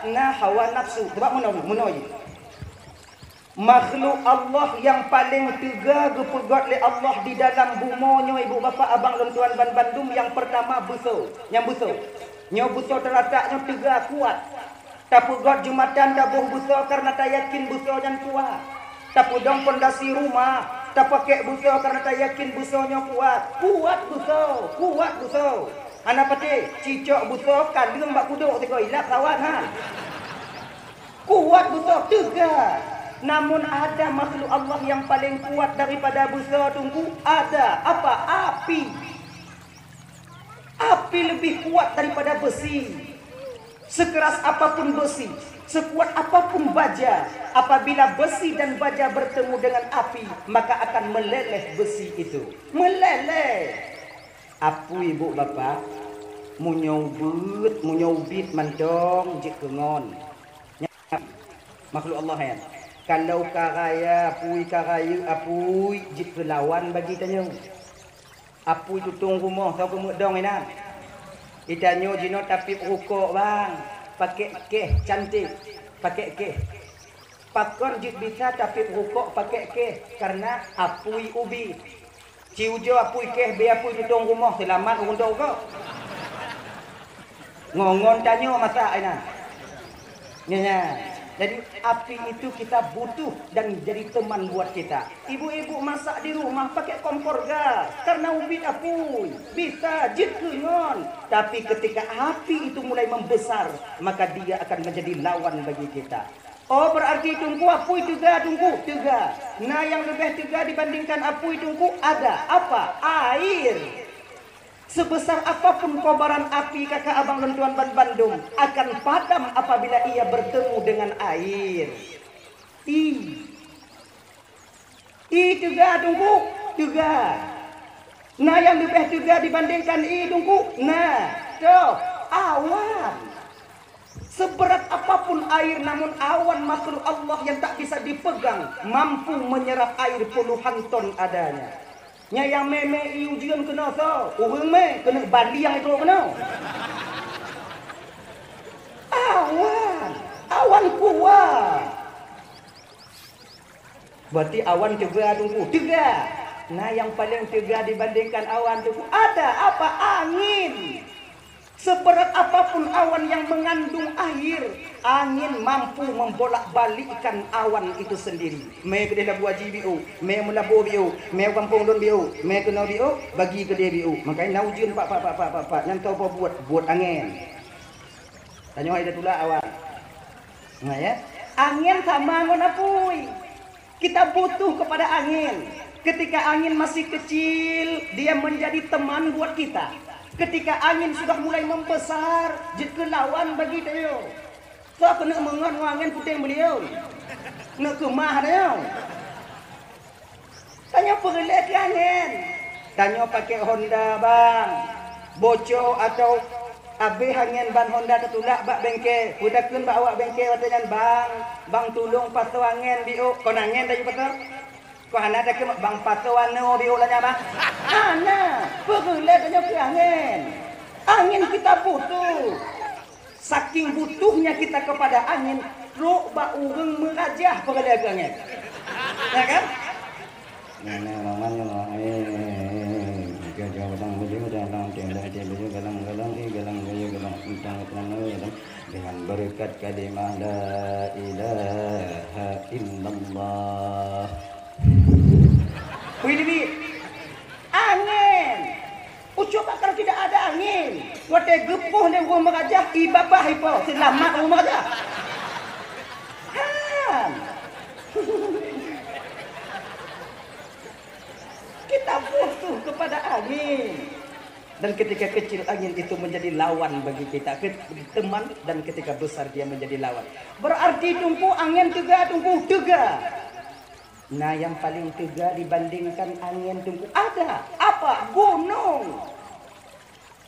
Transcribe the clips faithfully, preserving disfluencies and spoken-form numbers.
Karena hawa nafsu. Sebab meunoe, meunoe jih. Makhluk Allah nyang paleng teuga geupeugét lé Allah di dalam bumoe nyoe, ibu bapak abang lôn tuan banbandum, nyang peurtama beusoe. Nyang beusoe. Nyoe beusoe teuratak nyoe teuga kuat. Tapeugét jeumatan taboh beusoe kareuna tayakin beusoe nyan kuat. Tapeudong pondasi rumah, tapakék beusoe kareuna tayakin beusoe nyoe kuat. Kuat beusoe, kuat beusoe. Hana patéh, cicok beusoe kaleueng bak kudok sigoe, ilap sawan han. Kuat beusoe teuga. Namun ada makhluk Allah nyang paleng kuat daripada beusoe, Teungku? Ada. Apa? Api. Api lebih kuat daripada besi. Sekeras apapun besi, sekuat apapun baja, apabila besi dan baja bertemu dengan api, maka akan meleleh besi itu. Meleleh. Apui, bu bapak, meunyoe ubit, meunyoe ubit mantong jeuet keu ngon. Nyan makhluk Allah nyan. Kalau ka raya apui, ka rayeuk apui, jeuet keu lawan bagi tanyoe. Apui tutong rumoh, soe keumeudong inan. Di tanyoe jinoe tapiep rukok, bang, pakék kéh cantik, pakék kéh. Pakon jeuet bisa tapiep rukok pakék kéh? Kareuna apui ubit. Ci ujoe apui kéh, bèe apui tutong rumoh, seulamat ureueng tôk rukok. Ngon-ngon tanyoe masak inan. Nyan, nyan. Jadi, api itu kita butuh dan jadi teman buat kita. Ibu-ibu masak di rumah pakai kompor gas karena ubit apui. Bisa jeuet keu ngon. Tapi ketika api itu mulai membesar, maka dia akan menjadi lawan bagi kita. Oh, berarti Teungku, apui teuga, Teungku? Teuga. Na nyang leubeh teuga dibandingkan apui, Teungku? Ada. Apa? Air. Sebesar apapun kobaran api, kaka abang lôn tuan banbandum, akan padam apabila ia bertemu dengan air. Ie. Ie teuga, Teungku? Teuga. Na nyang leubeh teuga dibandingkan ie, Teungku? Na. Toh, awan. Seberat apapun air, namun awan makhluk Allah yang tak bisa dipegang mampu menyerap air puluhan ton adanya. Nyan nyang mè-mè ie ujeuen keunoe soe? Ureueng mè, keuneuk baliang itu keunoe. Awan, awan kuat. Berarti awan teuga, Teungku? Teuga. Nah, yang paling teuga dibandingkan awan, Teungku, ada apa? Angin. Seberat apapun awan yang mengandung air, angin mampu membolak-balikkan awan itu sendiri. Mè keudeh labu aji biôh, mè meulabo biôh, mè gampông lôn biôh, mè keunoe biôh, bagi keudeh biôh. Makanya na ujeuen pak, pak, pak, pak, pak, pak, nyan teupeue buet, buet angén. Tanyoe hai tatulak awan. Nah, ya. Angin sama ngon apui. Kita butuh kepada angin. Ketika angin masih kecil, dia menjadi teman buat kita. Ketika angin sudah mulai membesar, jeuet keu lawan bagi tanyoe. Soe keuneuk meungon ngon angin puténg beulion. Keuneuk keumah tanyoe. Tanyoe peureulée keu angén. Tanyoe pakék Honda, bang. Boco atau abéh angén ban Honda tatulak bak bengke. Peutakheun bak awak bengke watée nyan, "Bang, bang tulông pasoe angén biôh." Kon angén tanyoe pasoe? Kon hana takheun, "Bang, pasoe anoe biôh lagée nyan, bang." Hana. Peureulée tanyoe keu angén. Angén kita butuh. Saking butuhnya kita kepada angin, trok bak ureuëng meurajah peureulée keu angén. Ya kan? Dengan berkat kalimah la ilaha illallah. Wih, Nabi. Angén. Ucok bak kalau tidak ada angin, watée geupoh lé ureuëng meurajah, i babah ipo, seulamat ureuëng meurajah. Han. Kita butuh kepada angin. Dan ketika kecil angin itu menjadi lawan bagi kita, ke-, teman, dan ketika besar dia menjadi lawan. Berarti Teungku angén teuga, Teungku teuga. Nah, yang paling teuga dibandingkan angén, Teungku, ada. Apa? Gunong.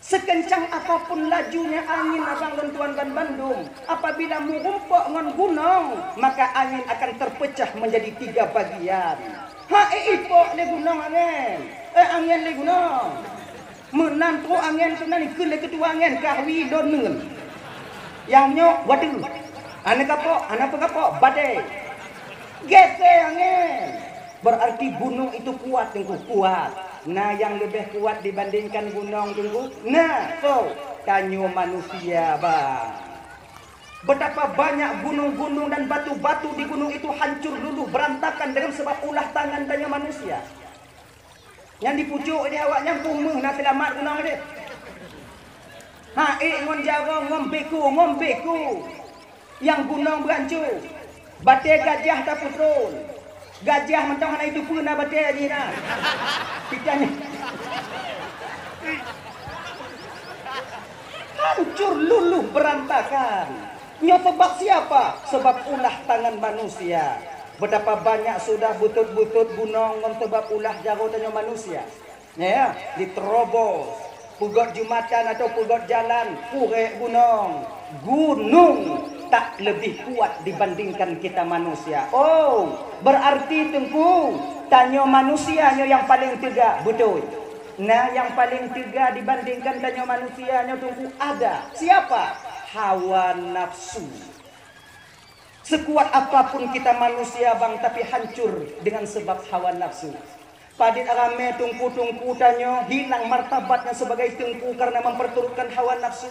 Sekencang apapun lajunya angin, abang dan tuan banbandum, apabila meurumpok ngon gunong, maka angin akan terpecah menjadi tiga bagian. Ha, eh, ipok lé gunong angén. Eh, angén lé gunong. Meunan trok angén keunan ikheun lé keutua angén, "Kahwi lôn neuen." Nyang nyoe wadeue. Hana kapok, hana peukapok, badai. Geusée angén. Berarti gunong itu kuat, Teungku, kuat. Na nyang leubeh kuat dibandingkan gunong, Teungku? Na, soe? Tanyoe manusia, bang. Betapa banyak gunong-gunong dan batu-batu di gunong itu hancur luluh berantakan dengan sebab ulah tangan tanyoe manusia. Nyang dipucok di awaknyan peue meuh na seulamat gunong deh. Ha, ék ngon jaroe, ngon beko, ngon beko. Nyang gunong beurancu. Batée gajah tapeutron. Gajah mantong hana jiteupeue na batée jih na. Kita nyan. Hancur luluh berantakan. Nyoe sebab siapa? Sebab ulah tangan manusia. Betapa banyak sudah butôt-butôt gunong ngon sebab ulah jaroe tanyoe manusia. Ya, diterobos. Peugöt jumatan atau peugöt jalan, purek gunong. Gunong tak lebih kuat dibandingkan kita manusia. Oh, berarti Teungku, tanyoe manusia nyoe nyang paleng teuga, beutôi. Nah, nyang paleng teuga dibandingkan tanyoe manusia nyoe Teungku ada. Siapa? Hawa nafsu. Sekuat apapun kita manusia, bang, tapi hancur dengan sebab hawa nafsu. Padit ramé teungku-teungku tanyoe hilang martabatnya sebagai teungku karena memperturutkan hawa nafsu.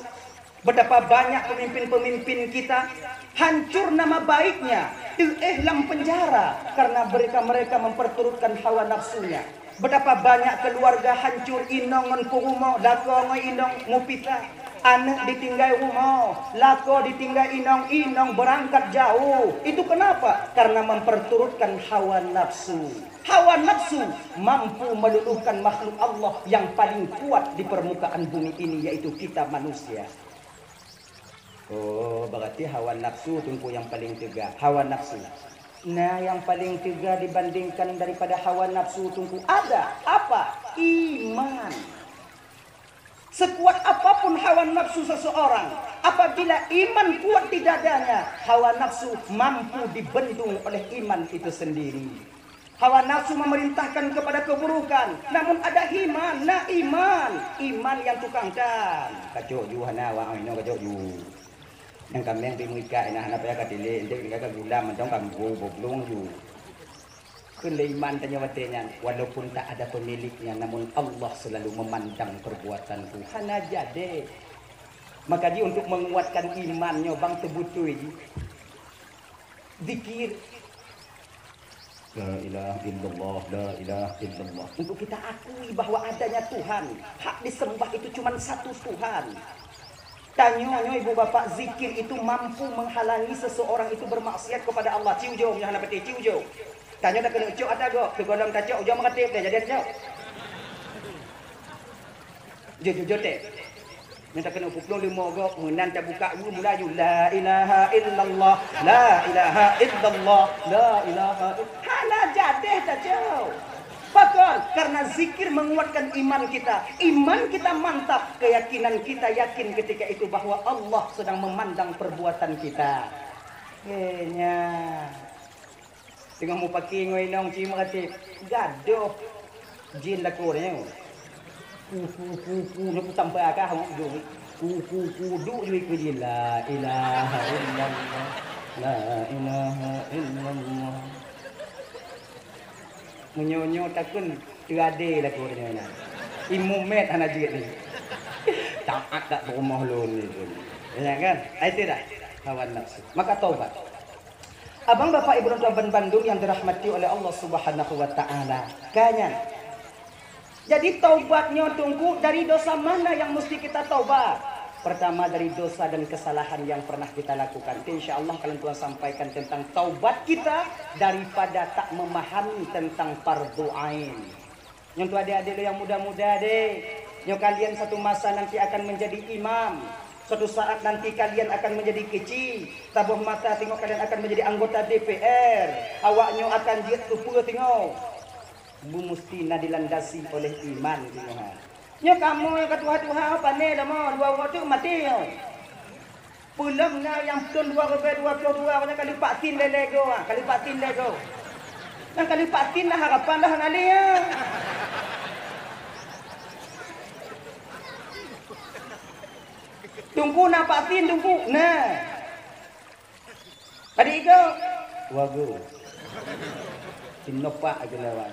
Betapa banyak pemimpin-pemimpin kita hancur nama baiknya, teuéh lam penjara karena mereka-mereka memperturutkan hawa nafsunya. Betapa banyak keluarga hancur inong ngon peurumoh, lakoe ngon inong mupisah. Aneuk ditinggai rumoh, lakoe ditinggai inong, inong berangkat jauh. Itu kenapa? Karena memperturutkan hawa nafsu. Hawa nafsu mampu meluluhkan makhluk Allah yang paling kuat di permukaan bumi ini, yaitu kita manusia. Oh, berarti hawa nafsu Teungku yang paling teuga. Hawa nafsu. Nah, yang paling teuga dibandingkan daripada hawa nafsu Teungku ada apa? Iman. Sekuat apapun hawa nafsu seseorang, apabila iman kuat di dadanya, hawa nafsu mampu dibendung oleh iman itu sendiri. Hawa nafsu memerintahkan kepada keburukan, namun ada iman, na iman, iman yang tukang tan. Kacok ju hana awak inoe kacok ju. Nyang kaméng pi meuikat inoe hana payah katilék, enteuk tinggai ka gulam mantong kambong boblong ju. Kheun lé iman tanyoe watée nyan, walaupun tak ada pemiliknya, namun Allah selalu memandang perbuatanku. Hana jadi. Maka ji untuk menguatkan iman nyoe bang teubeutôi ji. Zikir. La ilaha illallah, la ilaha illallah. Untuk kita akui bahwa adanya Tuhan, hak disembah itu cuma satu Tuhan. Tanyoe nyoe ibu bapak, zikir itu mampu menghalangi seseorang itu bermaksiat kepada Allah. Ci ujong nyoe hana peuté, ci ujong. Tanyoe dah keuneuk cok ata gob, teugohlom tacok ujong meuratéb deh, jadi tacok. Jeuet, jeuet, jeuet, teh. Nyang takeuneuk peuet ploh lima gob, meunan tabuka weue mula ju, "La ilaha illallah, la ilaha illallah, la ilaha ill-," hana jadeh tacok. Pakon? Karena zikir menguatkan iman kita. Iman kita mantap, keyakinan kita yakin ketika itu bahwa Allah sedang memandang perbuatan kita. Hanya. Teungoh mupaki ngon inong ci meuratéb, gadoh jin lakoe nyoe. Ku, ku, ku, ku, nyoe kutampa kah ngon ujong. Ku, ku, ku, duek ju ikeu jin. La ilaha illallah. La ilaha illallah. Meunyoe-nyoe takheun teuadé lakoe nyoe na. Imeum mét hana jeuet ni. Taat dak peurumoh lôn ni. Ya kan? Ai teudah. Hawa nafsu. Maka taubat. Abang, bapak, ibu, dan tuan bandum yang dirahmati oleh Allah Subhanahu wa Ta'ala. Ka nyan. Jadi, taubat nyoe teungku dari dosa mana yang mesti kita taubat? Pertama, dari dosa dan kesalahan yang pernah kita lakukan. Insya Allah, kalian tuan sampaikan tentang taubat kita daripada tak memahami tentang fardu ain. Nyoe untuk adik-adik lôn nyang muda-muda deh. Nyoe kalian satu masa nanti akan menjadi imam. Suatu saat nanti kalian akan menjadi keuchik. Saboh masa teungoh kalian akan menjadi anggota D P R. Awak nyoe akan jeuet keu peue teungoh? Meumusti na dilandasi oleh iman teungoh. Nyoe kamoe nyang ka tuha-tuha, pane lama, dua uroe teuk maté nyoe. Peulom na nyang thon dua ribèe dua ploh dua, awaknyan ka lheueh vaksin lé-lé goe, ah, ka lheueh vaksin lé goe. Nyang ka lheueh vaksin lah harapan lah hana lé, ah. Teungku na vaksin, Teungku? Na. Yo, wagu. Cinopak aja lawan.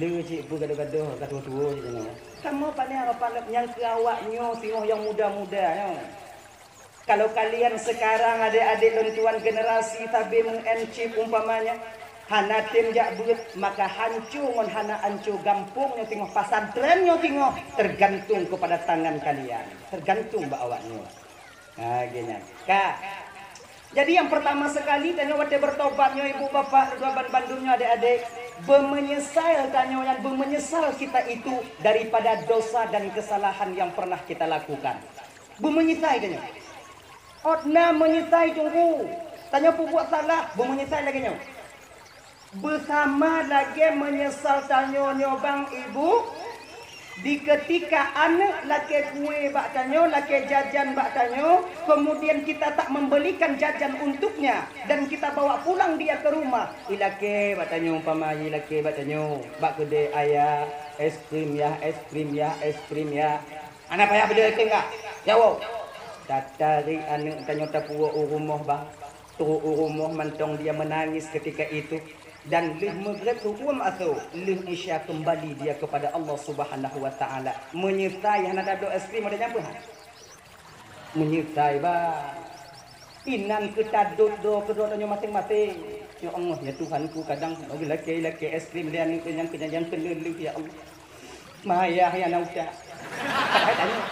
Le cik peue gadoh-gadoh ka tuwo-tuwo cik nyoe. Kamoe paléng aroh paleueb nyang keu awak nyoe singoh nyang muda-muda nyoe. Kalau kalian sekarang adek-adek lôn tuan generasi sabe meu'en cit umpamanya, hana tem jak beuet, maka hanco ngon hana hanco gampông nyoe singoh, pasantren nyoe singoh, tergantung kepada tangan kalian, tergantung bak awak nyoe. Ha, geuh nyan. Ka. Jadi yang pertama sekali tanyoe watée bertobat nyoe ibu bapak dua ban bandum nyoe adek-adek, beumeunyeusai tanyoe nyan, beumeunyeusal kita itu daripada dosa dan kesalahan yang pernah kita lakukan. Beumeunyeusai tanyoe. Ôt na meunyeusai teungku. Tanyoe peubuet salah, beumeunyeusai lagée nyoe. Beusama lagée meunyeusal tanyoe nyoe bang ibu, di keutika aneuëk lakée kue bak tanyoe, lakée jajan bak tanyoe, kemudian kita tak membelikan jajan untuknya dan kita bawa pulang dia ke rumah. Ilakée bak tanyoe umpama ilakée bak tanyoe, bak keudée ayah, es krim yah, es krim yah, es krim yah. Hana payah beli es krim kah? Nyawoe. Tatarék aneuëk tanyoe tapuwoe u rumoh bang. Trok u rumoh mantong dia menangis ketika itu, dan lheueh meugréb uem asoe, lheueh Isya kembali dia kepada Allah Subhanahu wa Taala. Meunyeusai hana tadok es krim ada nyan peue? Meunyeusai bah. Inan keu tadot do keudroe tanyoe maséng-maséng. Ya Allah, ya Tuhanku, kadang lagée lakée-lakée es krim lé aneuëk nyang keu nyang keu lheueh, ya Allah. Mayah ya na utak. Padahai tanyoe.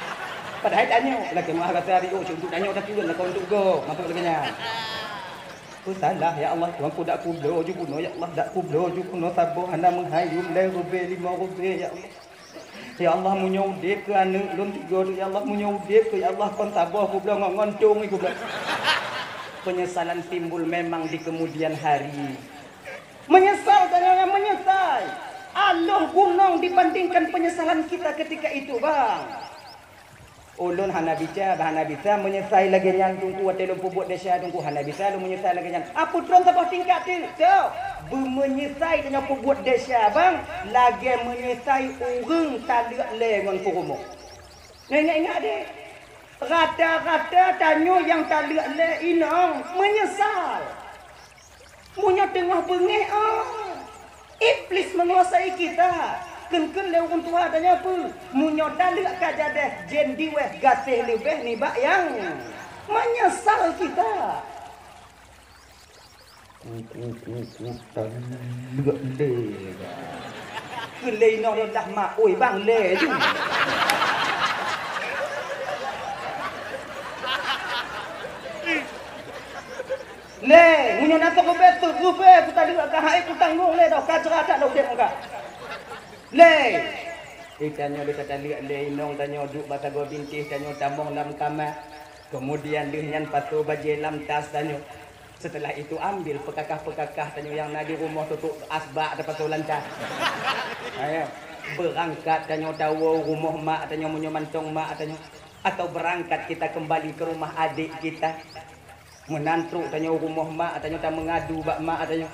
Padahai tanyoe. Lagée meuah rasa riôh cit untuk tanyoe tapi lakon untuk gob. Mantong lagée nyan. Ku salah ya Allah, Tuhan ku dak kubloe ju bunoe ya Allah, dak kubloe ju bunoe saboh hana meuhai yum lhée rubée limong rubée ya Allah. Ya Allah meunyoe udeb keu aneuëk lôn tiga tu ya Allah, meunyoe udeb keu ya Allah kon saboh kubloe ngon ngon cong kubloe. Penyesalan timbul memang di kemudian hari. Meunyeusai tanyoe nyang meunyeusai. Aloh gunong dibandingkan penyesalan kita ketika itu bang. Ulôn hana bisa, bah hana bisa meunyeusai lagée nyan teungku watée lôn peubuet desya teungku hana bisa lôn meunyeusai lagée nyan. Apeue droe saboh tingkat teuk? Beumeunyeusai tanyoe peubuet desya bang, lagée meunyeusai ureuëng taleuek lé ngon peurumoh. Nyoe ingat-ingat deh. Rata-rata tanyoe nyang taleuek lé inong meunyeusal. Meunyoe teungoh beungéh, oh, Iblis menguasai kita. Kheun-kheun lé ureuëng tuha tanyoe peue? Meunyoe taleuek ka jadeh, jén diweh gaséh leubeh nibak nyang meunyeusal kita. Taleuek lé. Kheun lé inong lôn dah mak, oi bang lé ju. Lé, meunyoe na sok rubée, sot rubée kutaleuek ka hai kutanggong lé doh, ka jrat that lôn udeb muka. Lé. Itanyoe lé tataleuek lé inong tanyoe duek bak sagoe bintéh tanyoe tamong lam kama. Kemudian lheueh nyan pasoe bajée lam tas tanyoe. Setelah itu ambil peukakah-peukakah tanyoe nyang na di rumoh tutuek asbak tapasoe lam tas. Ayo, beurangkat tanyoe tawoe rumoh mak tanyoe meunyoe mantong mak tanyoe. Atau berangkat kita kembali ke rumah adik kita. Meunan trok tanyoe rumoh mak tanyoe tameungadu bak mak tanyoe.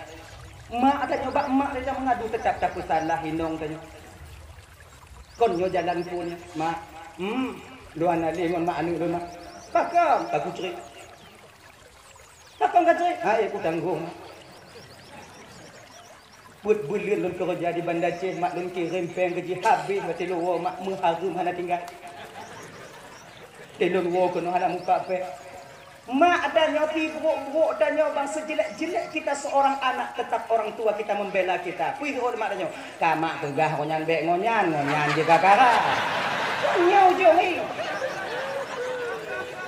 Mak tanyoe bak mak tanyoe tameungadu teutap tapeusalah inong tanyoe. Kon nyoe jalan phon, mak. Hmm, lôn hana lé ngon mak aneuëk lôn mak. Pakon ka kucrét? Pakon ka crét? Hai kutanggong mak. Peuet buleuen lôn keureuja di Banda Aceh, mak lôn kirém péng gaji habéh watée lôn woe mak meuhareuem hana tinggai. Teuh lôn woe keunoe hana mupak péng. Mak tanyoe sibrok-brok tanyoe bang sejelek-jelek kita seorang anak tetap orang tua kita membela kita. Puih rot mak tanyoe. Ka mak peugah ngon nyan bék ngon nyan, ngon nyan jeuet ka kara. Nyoe ujong hi.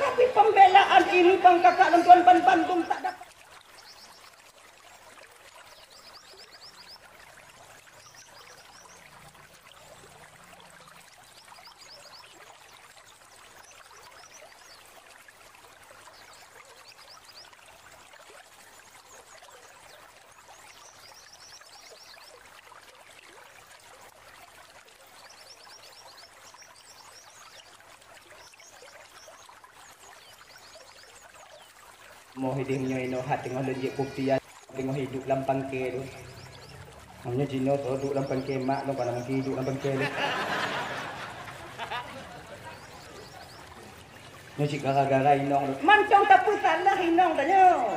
Tapi pembelaan ini bang kakak lôn tuan ban bandum tak dapat. Moh idéh nyoe inoe hat teungoh lôn jeuet kupiah, teungoh iduek lam pangke tu. Meunyoe jinoe soe duek lam pangke mak lôn, ka na mungken iduek lam pangke lé. Nyoe cit gara-gara inong lôn. Mantong tapeusalah inong tanyoe.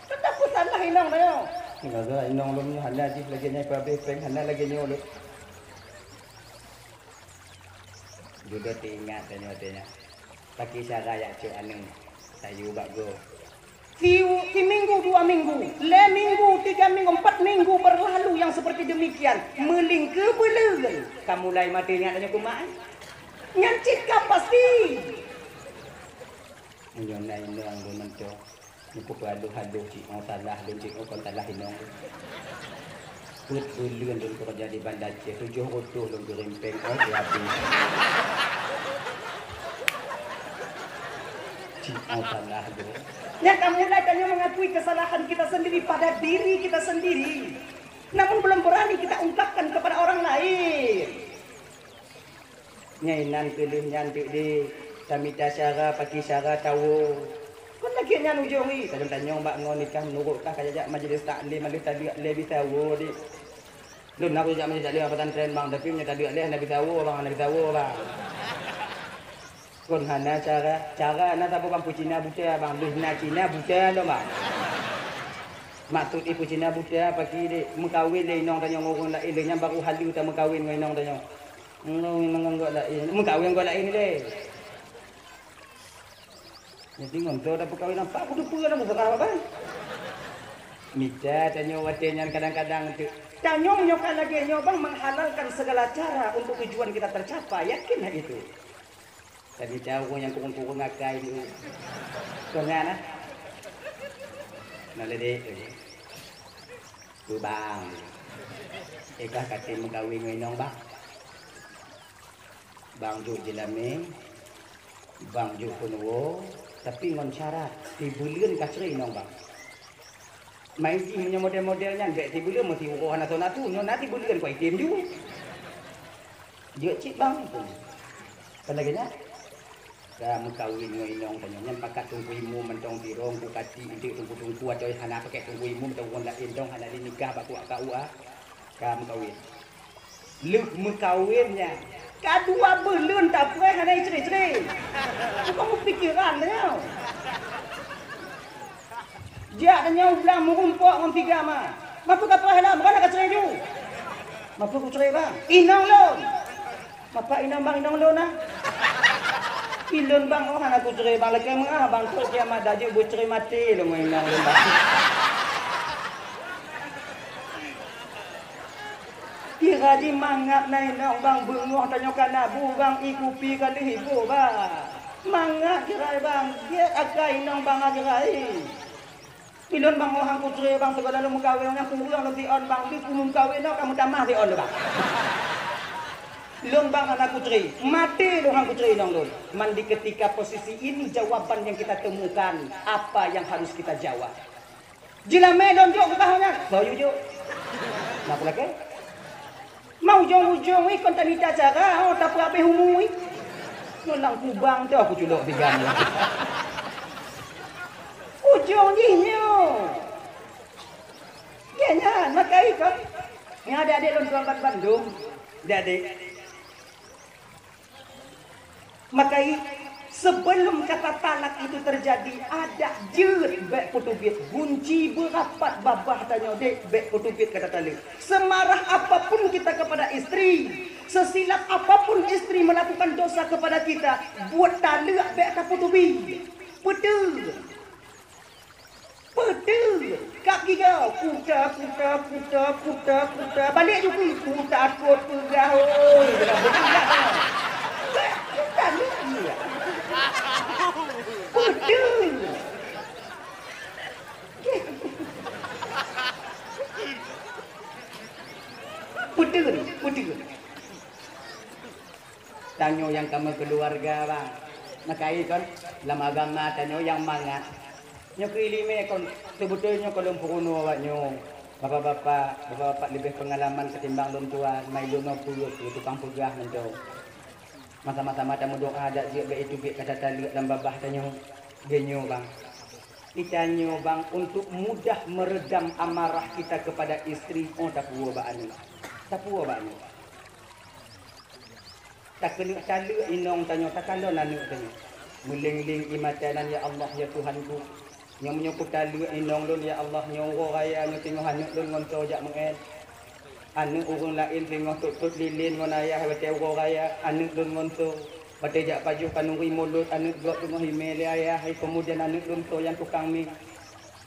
Tapeusalah inong tanyoe. Gara-gara inong lôn nyoe hana jih lagèe nyan, peuabéh péng hana lagèe nyoe lôn. Dudoe teuingat tanyoe watèe nyan. Pakri cara jak cok aneuk tayue bak goe. Si, siminggu dua minggu, lhèe minggu, tiga minggu, empat minggu berlalu yang seperti demikian, meulingkeu beuleuen, ka mulai maté nyak tanyoe keu mak. Nyan cit ka pasti. Meunyoe na inong lôn mantong, nyoe peue adoh-adoh cit, oh salah lôn cit, oh kon salah inong lôn. Peuet buleuen lôn keureuja di Banda Aceh, tujoh reutôh lôn kirim péng, oh, di habéh. Cit, oh, salah lôn. Nyan ka mulai tanyoe mengakui kesalahan kita sendiri pada diri kita sendiri. Namun belum berani kita ungkapkan kepada orang lain. Nyan inan keu lheueh nyan teuk deh, tamita syara, pakri syara tawoe. Kon lagèe nyan ujong jih, tanyong-tanyong bak ngoe nikah meunurot kah ka jak majlis taklim, lheueh taleuek lé bisa woe deh. Lôn na kujak majlis taklim pesantren bang, tapi meunyoe taleuek lé hana bisa woe bang, hana bisa woe bang. Kon hana cara, cara na saboh bang peucina buta bang, lheueh na Cina buta lom bang. Maksud jih peucina buta pakri deh, meukawen lé inong tanyoe ngon ureueng laén, lheueh nyan baru haleue tameukawen ngon inong tanyoe. Ngon, ngon, ngon gobnyan laén. Meukawen gobnyan laén ilèe. Jadi ngon toh dah peukawen nampak, kuteupeu lam sekolah, Bang. Mita tanyoe watèe nyan kadang-kadang tu. Tanyoe nyoe ka lagèe nyoe, Bang, menghalalkan segala cara untuk tujuan kita tercapai. Yakinlah itu. Tapi cara ureueng nyang kureueng-kureueng akai tu. Kau nyan, ah? Nah, ledek tu. Bang. Ikah katé meukawen ngon inong, Bang. Bang jok jeulamé, bang jok peunuwoe, tapi ngon syarat, sibuleuen ka ceuré inong bang. Main jih meunyoe model-model nyan, bèk sibuleuen meusiuroe hana soe nafeusu, nyoe na sibuleuen kuah item ju. Jeuet cit bang, kon lagèe nyan. Ka meukawen ngon inong tanyoe, nyan pakat teungku imum mantong sidroe, Teungku Kati, eunteuk teungku-teungku atau hana pakai teungku imum, atau ureueng laén dong hana lé nikah bak kuak K U A. Ka meukawen. Lheueh meukawen nyan, ka dua buleuen tapreh hana icre-cre. Bukan meupikiran tanyoe. Jak tanyoe u blang meurumpok ngon tiga ma. Mapeue kapreh lom, bukan ka cre ju. Mapeue kucre bang? Inong lôn. Mapeue inong bang, inong lôn ah? Ilôn bang, oh hana kucre bang, lakèe meu'ah bang, kok kiamat dak jeuet beucre maté lôn ngon inong lôn bang. Kira jih mangat na inong bang, beungoh tanyoe ka na bu bang, ie kupi ka lheueh iboh bang. Mangat kira bang, gèt akai inong bang kira. Ilôn bang, oh han kucre bang, sigohlom lôn meukawen nyan kureueng lôn siôn bang, di ulôn kawen nyoe ka meutamah siôn lôn bang. Lôn bang hana kucre, maté lôn han kucre inong lôn. Man di ketika posisi ini jawaban yang kita temukan, apa yang harus kita jawab? Jeulamé lôn jok keu kah nyan. Soe yue jok? Na peulakèe? Ma ujong-ujong ih kon tamita cara, oh, tapeuabéh umu ih. Nyoe lam kubang teuh kuculok sigan nyoe. Ujong jih nyoe. Ya nyan, makai kon. Nyan adék-adék lôn tuan ban bandum. Adék-adék. Maka i, sebelum kata talak itu terjadi, adak jeuet bèk peuteubiet, gunci beurapat babah tanyoe dek bèk peuteubiet kata taleuek. Semarah apapun kita kepada istri, sesilap apapun istri melakukan dosa kepada kita, buet taleuek bèk tapeuteubiet. Peuteubiet. Peuteubiet. Kap giga. Kuta, kuta, kuta, kuta, kuta. Balek ju kui. Kutakot peugah, oi. Kuta lagi. Peuteubiet. Peuteubiet. Peuteubiet. Tanyoe nyang ka meukeuluwarga, bang. Maka i kon, lam agama tanyoe nyang mangat. Nyoe keu ileumèe kon, seubeutôi nyoe kon lôn peurunoe awak nyoe. Bapak-bapak, bapak-bapak leubeh peungalaman ketimbang lôn tuan, mai lôn nyoe peue keu tukang peugah mantong. Masa-masa mata meudoa dak jeuet bèk itu bèk kata taleuek lam babah tanyoe. Geutanyoe, bang. Geutanyoe, bang, untuk mudah meredam amarah kita kepada istri, oh, tapuwoe bak aneuk. Tapuwoe bak aneuk. Takeuneuk taleuek inong tanyoe, takalon aneuk tanyoe. Meuléng-léng ié mata nan, ya Allah, ya Tuhanku. Nyoe meunyoe kutaleuek inong lôn, ya Allah, nyoe uroe raya nyoe teungoh aneuk lôn ngon soe jak meu'én. Aneuk ureueng laén teungoh tot-tot lilén ngon ayah watée uroe raya, aneuk lôn ngon soe. Watée jak pajoh khanuri mulod, aneuk gob teungoh imé lé ayah, keumudian aneuk lôn soe nyang tukang mi.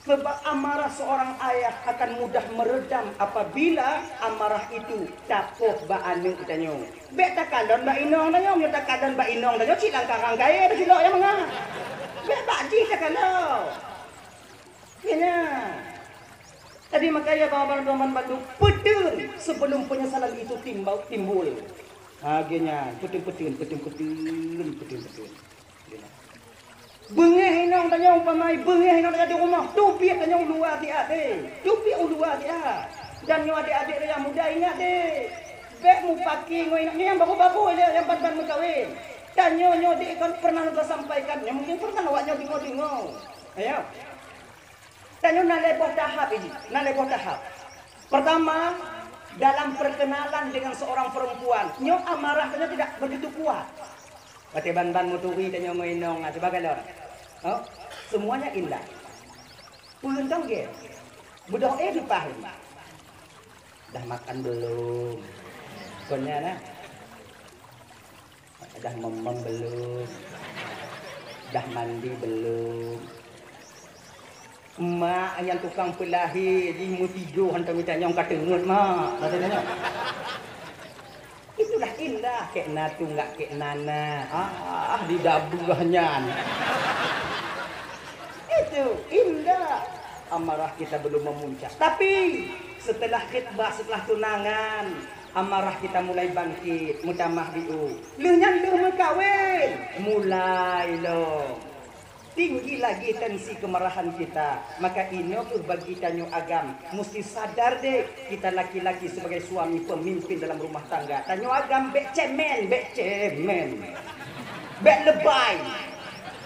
Sebab amarah seorang ayah akan mudah meredam apabila amarah itu tapoh bak aneuk tanyoe. Bék takalon bak inong tanyoe, meunyoe takalon bak inong tanyoe, cit lam karang kayée teusilok nyang mangat. Bék bak jih takalon. Nyan. Jadi, makanya, teman-teman bandum, peuteun sebelum penyesalan itu timbau-, timbul. Ha, geuh nyan, peuteun-peuteun, peuteun-peuteun, peuteun-peuteun. Beungéh inong tanyoe, umpama beungéh inong tanyoe di rumoh, teubiet tanyoe u luwa siat, eh. Teubiet u luwa siat. Dan nyoe adék-adék nyang muda, ingat deh. Bék mupaki ngon inong nyang baru-baru aja, nyang ban-ban meukawen. Tanyoe nyoe dek kon pernah tasampaikan, nyoe mungkin pernah awak nyoe deungoe-deungoe. Ayo. Tanyoe na lhée boh tahap ini, na lhée boh tahap. Pertama, dalam perkenalan dengan seorang perempuan, nyoe amarah tanyoe tidak begitu kuat. Watée ban-ban meuturi tanyoe ngon inong, ah, cuba kalon. Oh, semuanya indah. Peue tong gét? Beudôh éh leupah lom. Dah makan belum? Kon nyan, nah. Dah mamam belum? Dah mandi belum? Mak nyang tukang peulahé jih meutigoe hantom itanyong ka teungeut, Mak. Kata nyan. Itulah indah, kek na tunggak kek nana. Ah, di dabeuh nyan. Itu indah. Amarah kita belum memuncak. Tapi, setelah khitbah, setelah tunangan, amarah kita mulai bangkit, meutamah biu. Lheueh nyan lheueh meukawen, mulai lom. Tinggi lagi tensi kemarahan kita. Maka inoe kheueh bagi tanyoe agam musti sadar deh, kita laki-laki sebagai suami pemimpin dalam rumah tangga. Tanyoe agam bék cemen, bék cemen. Bék lebai.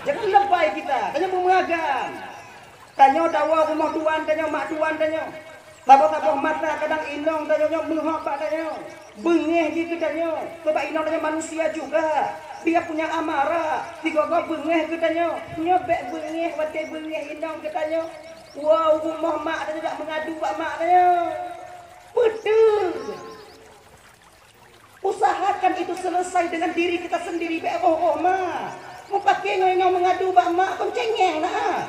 Jangan lebai kita. Tanyoe beumeugam. Tanyoe tawoe rumoh tuan tanyoe, mak tuan tanyoe. Saboh-saboh masa kadang inong tanyoe nyoe meuhok bak tanyoe. Beungéh jih keu tanyoe. Sabab inong tanyoe manusia juga. Dia punya amarah. Sigoe-goe beungéh keu tanyoe. Nyoe bék beungéh watée beungéh inong keu tanyoe. Woe u rumoh mak tanyoe jak meungadu bak mak tanyoe. Beutôi. Usahakan itu selesai dengan diri kita sendiri, bék roh-roh mak. Mupakée ngon inong meungadu bak mak kon cengeng na.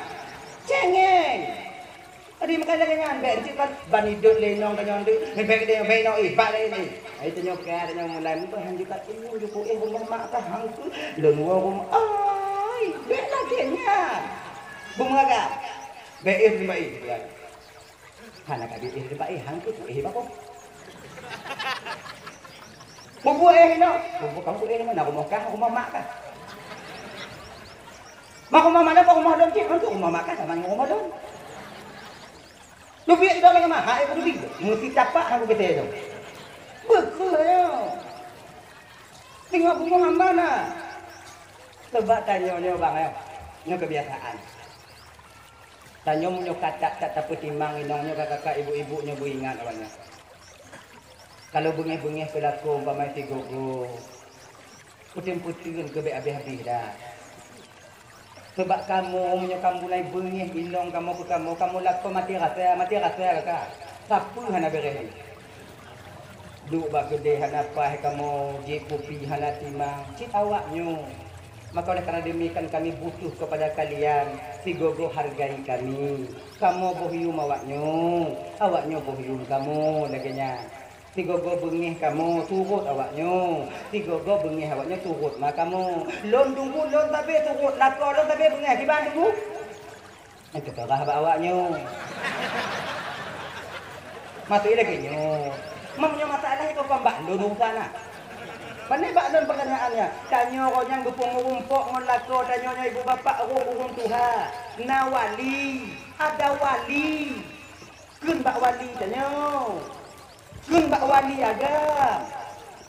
Cengeng. Tadi makai lagée nyan, bék cit ban, ban idot lé inong tanyoe deuk. Bék deh, bék inong, eh, bak lé ni. Ai tanyoe ka, tanyoe mulai muka han jukat ilmu juku, eh, rumah mak ka hangku. Lôn woe rumah. Ai, bék lagée nyan. Beumeugah. Bék, eh, terima, eh. Hana ka biet éh, eh, hang keuh, eh, bagoe. Peubuet, eh, inoe. Peubuet kamoe, eh, na rumoh kah, rumoh mak kah? Mak rumoh mana, mak rumoh lôn cit, hang keuh rumoh mak kah, sama ngon rumoh lôn. Dubiet idong lagée mahak, eh, dubiet. Meusti tapak hang keuh tu. Beukeuh nyoe. Teungoh bumoe hamba na. Sebab tanyoe nyoe, bang, eh. Nyoe kebiasaan. Tanyoe meunyoe ka that-that tapeutimang inong nyoe, kakak-kakak, ibu-ibu nyoe beuingat awaknyoe. Kalau beungéh-beungéh keu lakoe umpama sigoe-goe, peuteun-peuteun keu bék habéh-habéh dah. Sabab kamoe meunyoe ka mulai beungéh inong kamoe keu kamoe, kamoe lakoe maté rasa, maté rasa ka. Sapeue hana beureh. Duek bak keudè hana paih kamoe, jieb kupi hana timang, cit awaknyoe. Maka oleh karena demikian kami butuh kepada kalian, sigoe-goe hargai kami. Kamoe boh yuem awaknyoe, awaknyoe boh yuem kamoe, lagée nyan. Sigoe-goe beungéh kamoe, turot awaknyoe. Sigoe-goe beungéh awaknyoe, turot ma kamoe. Lôn tunggu, lôn sabe turot, lakoe lôn sabe beungéh, kiban tunggu. Nyang teupeugah bak awaknyoe. Maksud lagée nyoe. Meunyoe masalah nyoe kon bak lôn urusan na. Pane bak lôn pertanyaan nyan. Tanyoe roh nyang geupeumeurumpok ngon lakoe tanyoe nyoe ibu bapak ureuëng-ureuëng tuha. Na wali, ada wali. Kheun bak wali tanyoe. Kheun bak wali agam.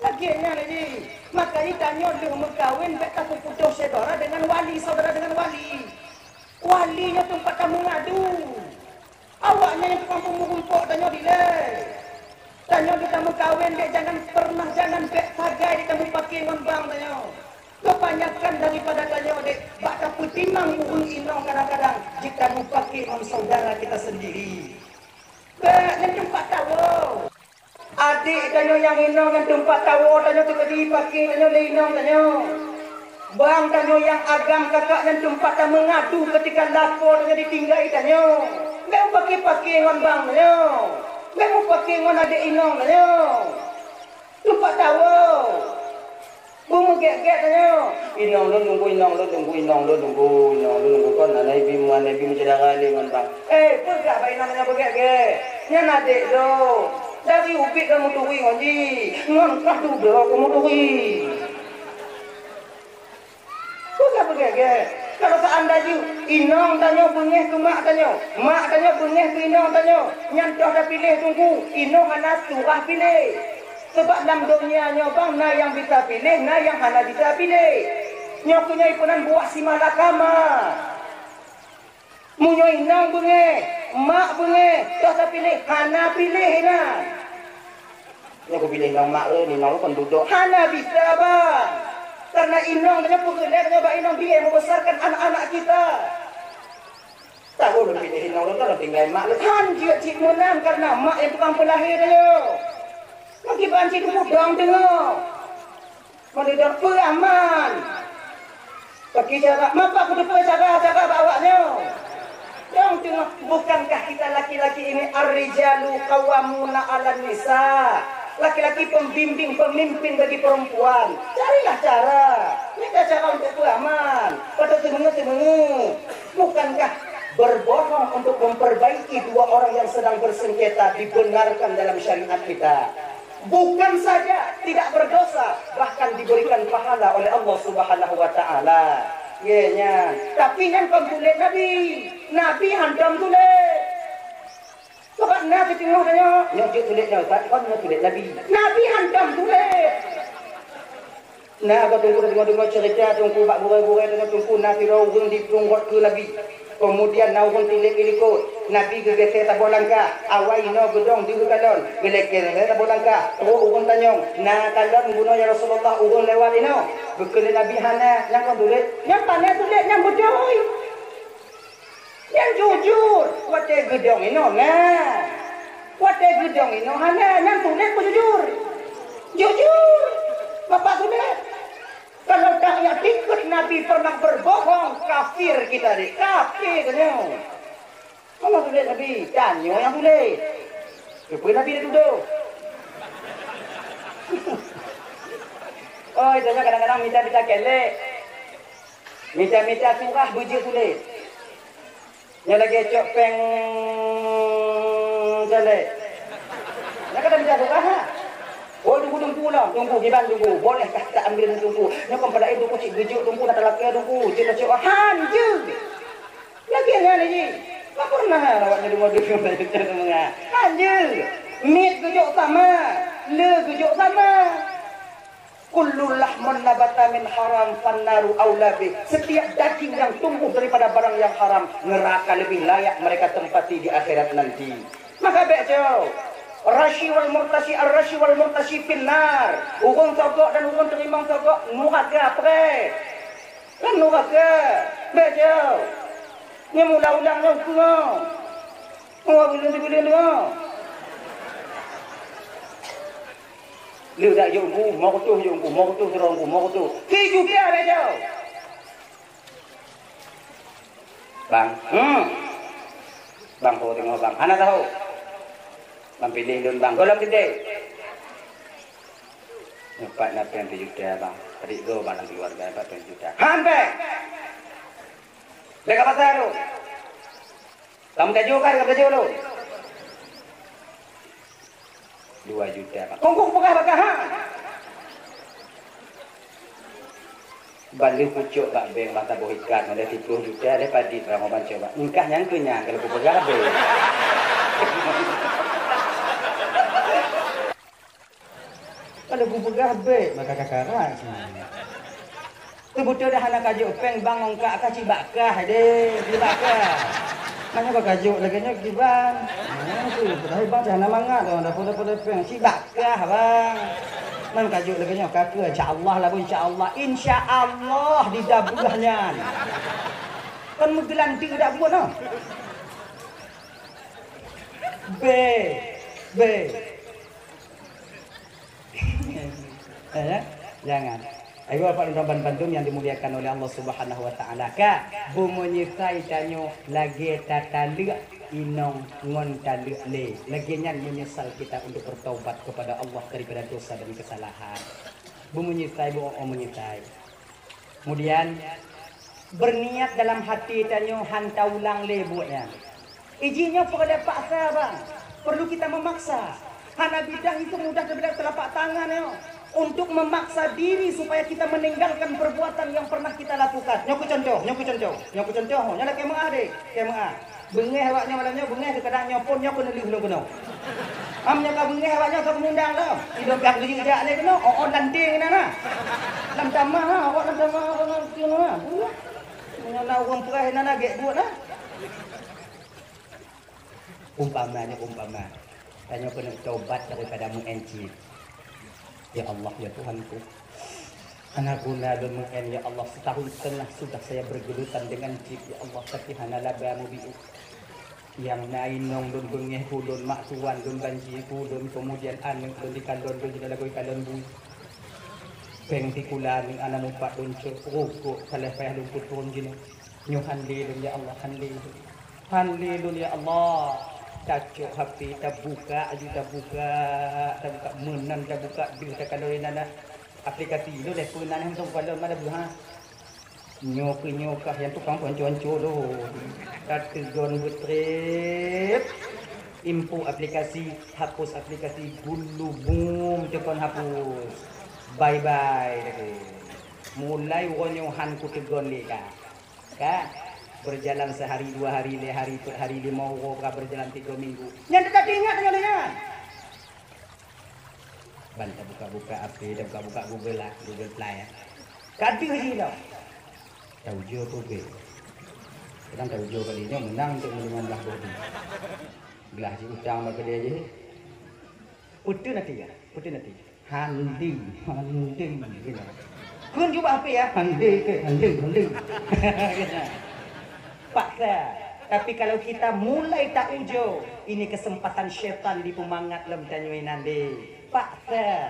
Lagée nyan lé jih. Makanya tanyoe lheueh meukawen bék tapeuputôh syedara dengan wali, saudara dengan wali. Wali nyoe teumpat tameungadu. Awaknyan nyang tukang peumeurumpok tanyoe dilée. Tanyoe lheueh tameukawen bék jangan pernah jangan bék sagai di tameupaké ngon bang tanyoe. Kebanyakan daripada tanyoe dek bak tapeutimang ureuëng inong kadang-kadang jika mupake ngon saudara kita sendiri. Bèk nyan teumpat tawoe. Adek tanyoe nyang inong nyan teumpat tawoe tanyoe teukeudi pake tanyoe lé inong tanyoe. Bang tanyoe nyang agam kakak nyan teumpat tameungadu ketika lakoe tanyoe ditinggai tanyoe. Bèk mupake-pake ngon bang tanyoe. Bèk mupake ngon adek inong tanyoe. Teumpat tawoe. Beumeuget-get tanyoe. Inong lôn tunggu, inong lôn tunggu, inong lôn tunggu, inong lôn tunggu. Kon aneuk bim, aneuk bim syedara lé ngon bang. Eh, peugah bak inong tanyoe beugét-gét. Nyan adek lôn. Dari ubit lôn meuturi ngon jih. Ngon kah dudoe keu meuturi. Peugah beugét-gét. Kalau seandai jih inong tanyoe beungéh keu mak tanyoe, mak tanyoe beungéh keu inong tanyoe, nyan toh tapiléh tunggu, inong hana surah piléh. Sabab lam donya nyoe bang na nyang bisa piléh, na nyang hana bisa piléh. Nyoe keuh nyoe ipeunan buah si malakama. Meunyoe inong beungéh, mak beungéh, toh tapiléh, hana piléh inan. Nyoe kupiléh inong mak lôn, inong lôn kon dudoe. Hana bisa bang. Karena inong tanyoe peugeulée tanyoe bak inong dia yang membesarkan anak-anak kita. Tahu lôn piléh inong lôn, lôn tinggai mak lôn. Han jeuet cit meunan karena mak nyang tukang peulahé tanyoe. Meukiban cit mudong teungoh. Meunudong peue aman. Bagi cara, mapa kuteupeu cara-cara bak awak nyoe? Dong teungoh, bukankah kita laki-laki ini ar-rijalu qawwamuna 'alan nisa? Laki-laki pembimbing, pemimpin bagi perempuan. Carilah cara. Minta cara untuk peue aman. Pada teungoh-teungoh. Bukankah berbohong untuk memperbaiki dua orang yang sedang bersengketa dibenarkan dalam syariat kita? Bukan saja tidak berdosa, bahkan diberikan pahala oleh Allah Subhanahu wa Ta'ala. Ye, nyan. Tapi nyan kon tulét Nabi. Nabi hantom tulét. Sebab na siteungoh tanyoe, nyoe jeuet tulét nyoe, Ustaz, kon nyoe tulét Nabi. Nabi hantom tulét. Na, ka Teungku, deungoe-deungoe cerita Teungku bak gurée-gurée tanyoe Teungku, na sidroe ureuëng diplueng rot keu Nabi. Keumudian na ureuëng tilek ilikot. Nabi geugeusée saboh langkah. Awai inoe geudong deuh kalon. Geulekée saboh langkah. Trok ureuëng tanyong, "Na kalon bunoe ya Rasulullah, ureuëng lewat inoe?" Geukheun lé Nabi, "Hana." Nyang kon tulét? Nyang pane tulét, nyang beutôi. Nyang jujur, watée geudong inoe na. Watée geudong inoe hana, nyang tulét beujujur. Jujur, Bapak tulét. Kalau tak nyak tikot Nabi pernah berbohong, kafir kita ni. Kafir tanyoe. Allah tulét Nabi, tanyoe nyang tulét. Keupeue Nabi dak tudoh? Oh, itu kadang-kadang mita-mita kelek. Mita-mita surah beujeuet tulét. Nyoe lagée cok péng jalek. Nyoe ka tamita surah, ha? Oh, tunggu, tunggu lah. Tunggu, kiban tunggu. Boleh kah ta ambil tunggu? Nyoe kon pada itu kucik geujuk tunggu, na talakée tunggu. Cek cok han jeuet. Lagée nyan lagi. Mak pernah awak nyoe deungoe-deungoe. Han jeuet. Miet geujuk sama. Le geujuk sama. Kullu lahmin nabata min haram fannaru aula bih. Setiap daging yang tumbuh daripada barang yang haram, neraka lebih layak mereka tempati di akhirat nanti. Maka bèk cok. Rashi wal murtashi, ar-rashi wal murtashi finnar. Ureuëng sogok dan ureuëng teurimong sogok, nuraka preh. Kan nuraka. Bèk cok. Nyoe meulang-ulang nyoe keunoe. Oh, bileueng-bileueng nyoe. Le dak jok Teungku, mo kutoh jok Teungku, mo kutoh sidroe Teungku, mo kutoh. Sijuta bèk jok. Bang, hmm. Bang, ho teungoh bang. Hana tahu. Bang piléh lôn bang. Gohlom teuntèe. Nyoe pat na péng sijuta bang. Adik goe bang lam keuluwarga pat péng sijuta. Han péng. Lé ka pasai lôn. Kamu tajuk kan, kamu tajuk lôn. Dua juta, Pak. Kongkong peugah bagaih, ha? Ban lheueh kucok bak bank, bak saboh ikat, ada siplôh juta, ada padit, orang mau banco, Pak. Engkah nyang keu nyan, kalau kupeugah bèk. Kalau kupeugah bèk, maka kakarak sih. Teubeutôi dah hana kajok péng bang ngon kak ka cibak kah deh, cibak kah. Masa kau kajok lagèe nyoe kiban. Nah, tu, padahai bang cah hana mangat tu, dapat-dapat péng. Cibak kah, bang. Nan ka jeuet lagèe nyoe, ka keu insya Allah lah, insya Allah. Insya Allah didabeuh nyan. Kan meugeulanteu dak buet noh. Be, be. Eh, jangan. Ayo, Bapak dan Teman bantu yang dimuliakan oleh Allah Subhanahu wa Taala. Ka, beumeunyeusai tanyoe lagèe tataleuek inong ngon taleuek lé. Lagèe nyan menyesal kita untuk bertaubat kepada Allah daripada dosa dan kesalahan. Beumeunyeusai, beu-, oh, meunyeusai. Kemudian, berniat dalam hati tanyoe han taulang lé buet nyan. Iji nyoe peureulee paksa, bang. Perlu kita memaksa. Hana bidang itu mudah daripada telapak tangan nyoe. Untuk memaksa diri supaya kita meninggalkan perbuatan yang pernah kita lakukan. Nyoe ku contoh, nyoe ku contoh. Nyoe ku contoh, nyoe lakèe meu'ah deh. Lakèe meu'ah. Beungèh awak nyoe malam nyoe, beungèh keu kadang nyoe phôn nyoe keuneulheueh lôn keunoe. Am nyoe ka beungèh awak nyoe ka meungundang lom. Idong pih geujak lé keunoe, oh, oh, landeng inan na. Lam tamah na, awak lam tamah, awak lam tamah na. Meunyoe na ureueng peurah inan na, gèt buet na. Umpama nyoe, umpama. Tanyoe keuneuk tobat daripada meu'en cit. Ya Allah, ya Tuhanku. Hana guna lôn meu'en, ya Allah. Setahun setengah sudah saya bergelutan dengan cit, ya Allah, tapi hana laba mubiu. Nyang na inong lôn beungèh ulôn, mak tuan lôn banci ulôn, kemudian aneuk lôn dikalon lôn, jinoe lagoe kalon bu. Péng sikula aneuk hana mupat lôn cok, rukok ka lheueh payah lôn putong jinoe. Nyoe han lé lôn, ya Allah, han lé lôn. Han lé lôn, ya Allah. Tacok H P, tabuka, aju tabuka, tabuka meunan, tabuka deuh, takalon inan na. Aplikasi lôn deh, peue nan hana teukalon, mana buha. Nyoe keuh nyoe kah nyang tukang peuhanco-hanco lôn. Tateugon beutrép. Info aplikasi, hapus aplikasi, bulu bum teukon hapus. Bye bye lagèe. Mulai uroe nyoe han kuteugon lé ka. Ka. Berjalan sehari, dua hari, lhèe hari, peuet hari, lima uroe, ka berjalan tiga minggu. Nyan teutab teuingat deungon nyan. Ban tabuka-buka H P, tabuka-buka Google lah, Google Play, ya. Ka deuh jih lom. Taujoe peuget. Kadang taujoe kali nyoe meunang untuk meulima blah boh di. Glah jih utang bak keudè jih. Peuteuh nanti ya, peuteuh nanti. Handi, handi, gitu. Kheun jubah H P ya, handi ke, handi, handi. Paksa. Tapi kalau kita mulai taujoe, ini kesempatan syaitan dipeumangat lom tanyoe nyan deh. Paksa.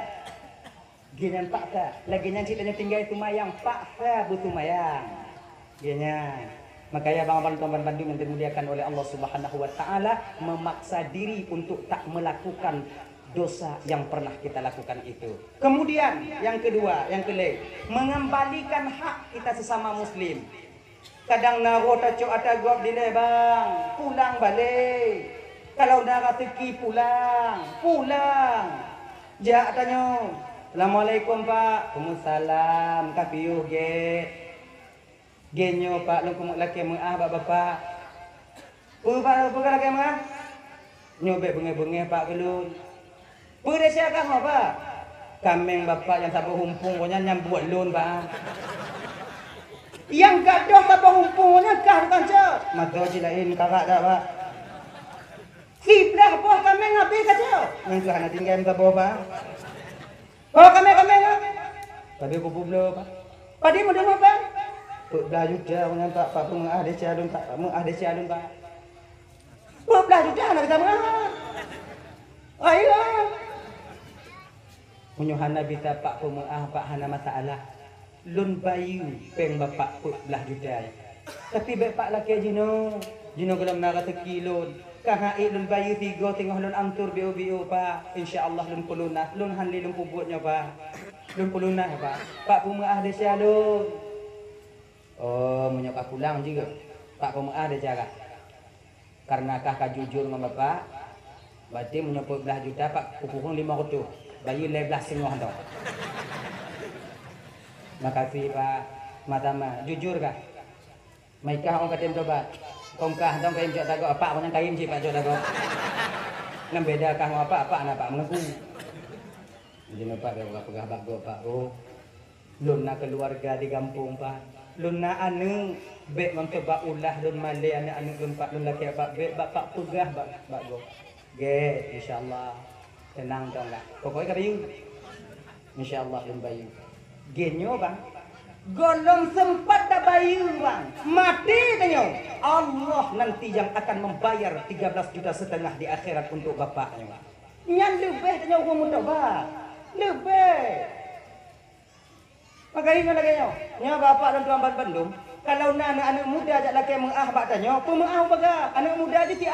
Geuh nyan paksa. Lagèe nyan cit tanyoe tinggai seumayang, paksa beuseumbayang. Geuh nyan. Makanya bang-bang tuan bandum yang dimuliakan oleh Allah Subhanahu wa Taala, memaksa diri untuk tak melakukan dosa yang pernah kita lakukan itu. Kemudian, yang kedua, yang kelhèe, mengembalikan hak kita sesama muslim. Kadang na roh tacok ata gob dilèe, bang, pulang balek. Kalau na raseuki pulang, pulang. Jak tanyoe, "Assalamualaikum, Pak." "Waalaikumsalam, ka piôh gèt." "Gèt nyoe, Pak, lôn keuneuk lakèe meu'ah bak Bapak." "Peue, Pak, peue ka lakèe meu'ah?" "Nyoe bèk beungèh-beungèh, Pak, keu lôn." "Peue desya kah nyoe, Pak?" "Kaméng Bapak nyang saboh umpung nyan, nyan buet lôn, Pak." "Nyang gadôh saboh umpung nyan kah, tukang cok?" "Masa jih laén, karak that, Pak." "Siblah boh kaméng habéh ka cok?" "Nyan keuh hana tinggai meusaboh, Pak." "Oh, kaméng, kaméng, kaméng." "Padum kupeubloe, Pak?" "Padum meudeuh, Pak?" "Peuet blah juta nyan, Pak, Pak peumeu'ah desya lôn, Pak, Pak meu'ah desya lôn, Pak." "Peuet blah juta hana gata meu'ah?" "Ayo." "Meunyoe hana bisa Pak peumeu'ah, Pak, hana masalah. Lôn bayeue péng Bapak peuet blah juta. Tapi bèk Pak lakèe jinoe. Jinoe gohlom na raseuki lôn. Ka han ék lôn bayeue sigoe teungoh lôn atur biôh-biôh, Pak. Insya Allah lôn peulunas. Lôn han lé lôn peubuet nyoe, Pak. Lôn peulunas, Pak. Pak peumeu'ah desya lôn." "Oh, meunyoe ka pulang jeuet, Pak peumeu'ah desya kah?" "Kareuna kah ka jujur ngon Bapak, berarti meunyoe peuet blah juta, Pak, kukureueng limong reutôh, bayeue lhèe blah seungoh dong." "Makasih, Pak. Sama-sama. Jujur kah?" "Meukah ôn ka tem tobat." "Kon kah dong kayém cok dagoe, Pak, meunyoe kayém cit Pak cok dagoe. Nyan beda kah ngon Apak, Apak na Apak meungaku." Jinoe Pak, bèk peugah-peugah bak gob, Pak, oh. Lôn na keuluwarga di gampông, Pak. Lôn na aneuk, bèk ngon sabab ulah lôn malèe aneuk-aneuk lôn, Pak, lôn lakèe, Pak, bèk bak Pak peugah bak, bak gob. Gèt, insya Allah. Teunang dong lah. Pokoknya ka bayeue. Insya Allah lôn bayeue. Geuh nyoe bang, gohlom seumpat tabayeue bang, maté tanyoe, Allah nanti yang akan membayar tiga belas juta setengah di akhirat untuk bapak nyoe. Nyan leubeh tanyoe ureueng meutobat. Leubeh. Maka ingat lagèe nyoe, nyoe bapak dan tuan bandum, kalau na aneuk-aneuk muda jak lakèe meu'ah bak tanyoe, peumeu'ah baga aneuk muda jih